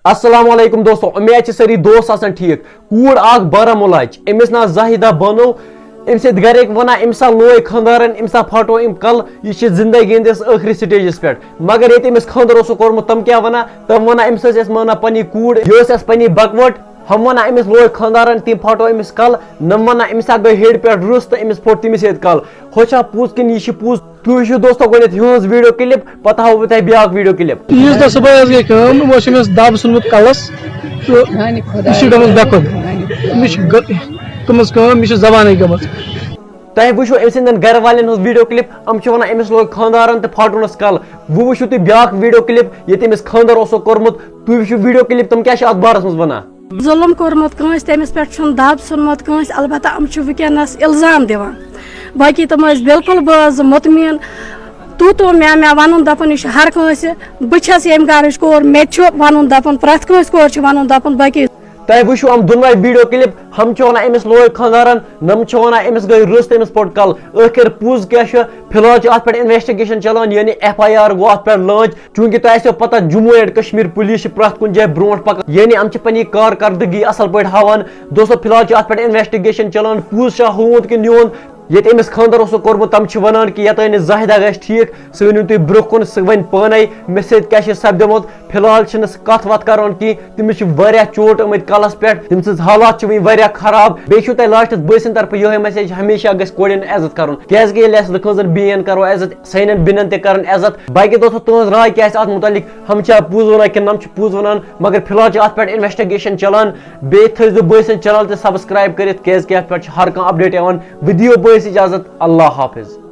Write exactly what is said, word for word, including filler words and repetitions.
السلام علیکم دوستو، امید چھِ سٲری دوست آسان ٹھیٖک۔ کوٗر اکھ بارہمولہٕچ، أمِس ناو زاہدہ بانو، أمۍ سٕنٛدۍ گرِکۍ ونان، أمِس ہا لوے خانٛدارن، أمِس ہا پھاٹو أمۍ کلہٕ، یہِ چھِ زندگی ہٕنٛدِس ٲخری سٹیجس پٮ۪ٹھ۔ مگر ییٚتہِ أمِس خانٛدر اوسُکھ کوٚرمُت، تِم کیٛاہ ونان؟ تِم ونان، أمِس ٲسۍ أسۍ مانان پننہِ کوٗر، یہِ ٲس اَسہِ پننہِ بکوٹ۔ ہم ونان، أمِس لوے خانٛدارن، تٔمۍ پھاٹو أمِس کلہٕ، نم ونان، أمِس ہا گٔے ہیٚرِ پٮ۪ٹھ رٕژ تہٕ أمِس پھوٚٹ تٔمِس ییٚتہِ کلہٕ۔ ہۄ چھا پوٚز کِنہٕ یہِ چھِ پوٚز؟ تُہۍ وٕچھِو دوستو گۄڈٕنٮ۪تھ یِہٕنٛز video clip، پتہٕ ہاوو بہٕ تۄہہِ بیٛاکھ video clip۔ عیٖذ دۄہ صُبحٲے حظ گٔے کٲم، یِمو چھِ أمِس دَب ژھُنمُت کَلَس تہٕ یہِ چھِ گٔمٕژ بے خۄد۔ أمِس چھِ گٔ-، گٔمٕژ کٲم، یہِ چھِ زبانٕے گٔمٕژ۔ تۄہہِ وٕچھِو أمۍ سٕنٛدٮ۪ن گَرٕ والٮ۪ن ہٕنٛز video clip، یِم چھِ وَنان أمِس لوگ خانٛدارَن تہٕ پھاٹوونَس کَلہٕ۔ وۄنۍ وٕچھِو تُہۍ بیٛاکھ video clip، ییٚتہِ أمِس خانٛدَر اوسُکھ کوٚرمُت۔ تُہۍ وٕچھِو video clip، تِم کیٛاہ چھِ اَتھ بارَس منٛز وَنان۔ ظُلُم کوٚرمُت کٲنٛسہِ، تٔمِس پٮ۪ٹھ چھُنہٕ دَب ژھُنمُت کٲنٛسہِ، البتہ یِم چھِ وٕنکیٚنَس اِلزام دِوان۔ باقٕے تِم ٲسۍ بِلکُل، بہٕ ٲسٕس مطمئن۔ تُہۍ تُہۍ مےٚ، مےٚ وَنُن دَپُن، یہِ چھُ ہر کٲنٛسہِ، بہٕ چھَس ییٚمہِ گَرٕچ کوٗر، مےٚ تہِ چھُ وَنُن دَپُن، پرٛٮ۪تھ کٲنٛسہِ کورِ چھُ وَنُن دَپُن، باقٕے۔ تۄہہِ وٕچھِو یِم دۄنوَے video clip، ہم چھِ وَنان أمِس لوگ خانٛدارَن، نم چھِ وَنان أمِس گٔے رٕژ، تٔمِس پوٚٹ کَلہٕ۔ ٲخِر پوٚز کیٛاہ چھُ؟ فی الحال چھِ اَتھ پٮ۪ٹھ investigation چلان، یعنی F I R گوٚو اَتھ پٮ۪ٹھ launch۔ چوٗنٛکہِ تۄہہِ آسیو پَتہ، جموں اینڈ کشمیر پُلیٖس چھِ پرٛٮ۪تھ کُنہِ جایہِ برونٛٹھ پَکان، یعنی یِم چھِ پنٕنۍ کارکردگی اَصٕل پٲٹھۍ ہاوان۔ دوستو، فی الحال چھِ اَتھ پٮ۪ٹھ investigation چلان، پوٚز چھا ہوٗن کِنہٕ یوٗن۔ ییٚتہِ أمِس خانٛدر اوسُکھ کوٚرمُت، تِم چھِ وَنان کہِ یوٚتانۍ نہٕ زاہدہ گژھِ ٹھیٖک، سُہ ؤنِو تُہۍ برٛونٛہہ کُن، سُہ وَنہِ پانَے مےٚ سۭتۍ کیٛاہ چھِ سَپدیومُت۔ فی الحال چھِنہٕ سُہ کَتھ وَتھ کَران کِہیٖنۍ، تٔمِس چھِ واریاہ چوٹ آمٕتۍ کَلَس پٮ۪ٹھ، تٔمۍ سٕنٛز حالات چھِ وٕنہِ واریاہ خراب۔ بیٚیہِ چھُو تۄہہِ لاسٹَس بٲے سٕنٛدِ طرفہٕ یِہوٚے message، ہمیشہ گژھِ کورٮ۪ن عزت کَرُن، کیٛازِکہِ ییٚلہِ اَسہِ لُکَن زَن بیٚین کَرو عزت، سانٮ۪ن بیٚنٮ۪ن تہِ کَرَن عزت۔ باقٕے دوستو، تُہٕنٛز راے کیٛاہ آسہِ اَتھ مُتعلِق؟ ہم چھا پوٚز وَنان کِنہٕ نم چھِ پوٚز وَنان؟ مگر فی الحال چھِ اَتھ پٮ۪ٹھ investigation چَلان۔ بیٚیہِ تھٲیزیو بٲے سٕنٛز channel تہِ subscribe کٔرِتھ، کیٛازِکہِ اَتھ پٮ۪ٹھ چھِ ہر کانٛہہ update یِوان۔ وۄنۍ دِیِو بٲیِس اِجازت، اللہ حافظ۔